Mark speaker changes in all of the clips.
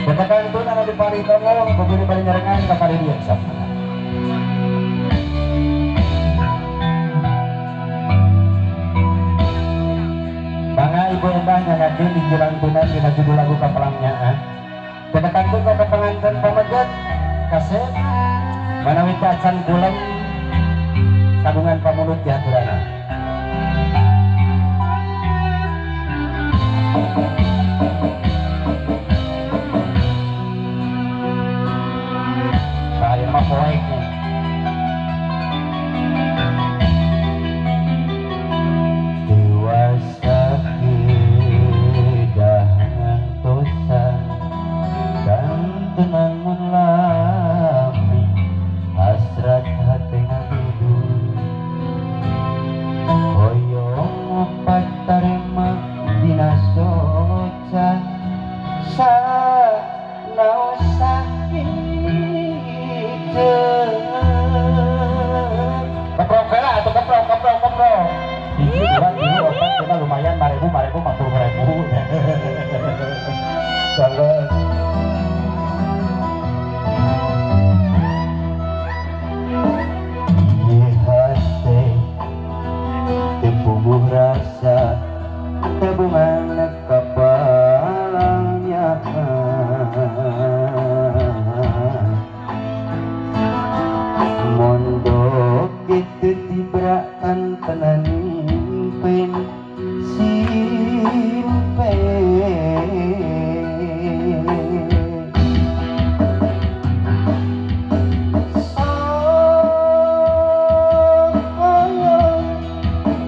Speaker 1: Katakan anu di pari tongong buburi bari nyarengan ka pari dieu sok. Bangga Ibu Endah nyanyakeun di Jilantunan dina judul lagu Kapalangnya. Katakan ka pengantin pameget kasep manawi teh acan kulem kagungan pamulut diaturana. Bahaya mah poek nih. Dewasa kedah ngantosan kantenan mun lami hasrat hate ngagedu hoyong opat tarema dina soca sanaos sakit. Keprok lah atau keprok keprok keprok. Hiji dua tilu opat lima lumayan 5.000 5.000 50.000. Kalau hati tepuguh rasa tabungan kapalnya mondok itu tibrakan tenan pen simpe.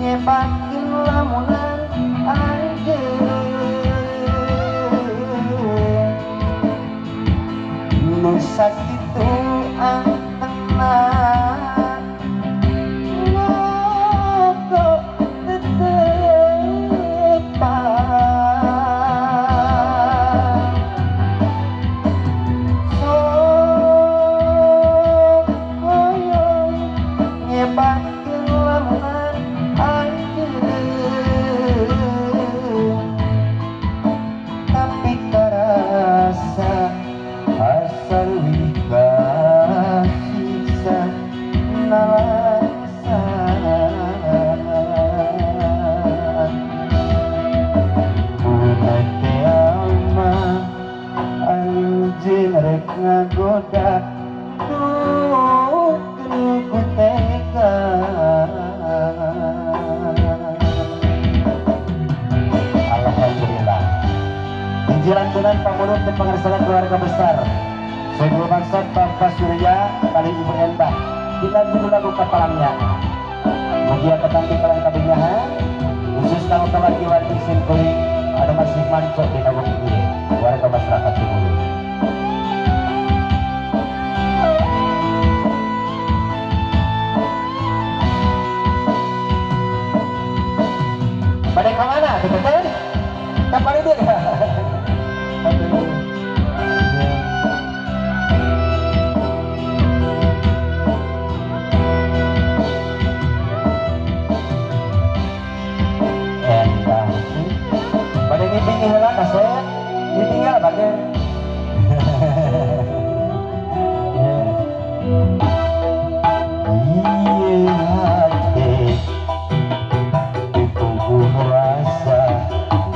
Speaker 1: Nyebakin lamunan anjeun nu sakitu antengna ngoko tetepan sok hoyong nyebakin lamunan anjeun tapi terasa asal wika siksa nalangsa munate ama anjeun rek ngagoda tuh ku tega. Alhamdulillah. Jilantunan pamulut dan pengersalan keluarga besar Sebelum maksud Bapak Surya kali Ibu Endah kita judul lagu Kapalangnya. Mugia ketampi kalang kabinyahan khusus kalau wargi wargi simkuring ada masih mancok di kampung ini warga masyarakat Cibulu. Pada kemana? Betul? Kapan itu? Aduh. Endah sih. Pada ngiping heula kaset, ditinggal bage. Ieu hate ditubuh rasa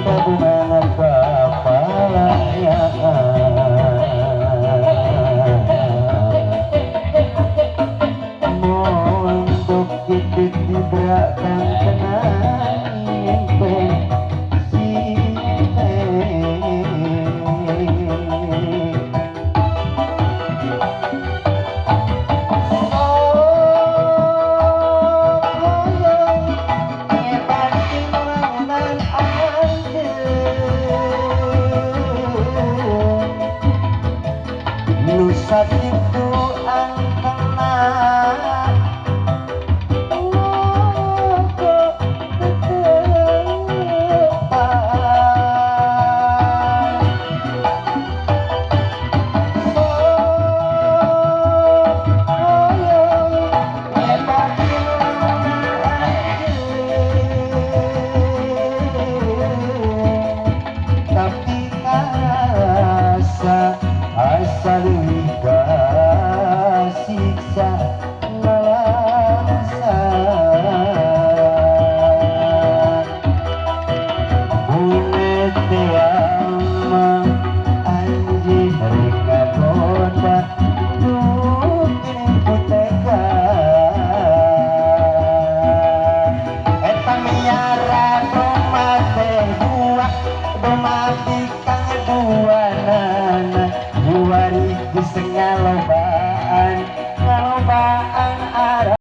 Speaker 1: tabungan kapalanya mondok itu dibrakan tenang simpe. Nu sakitu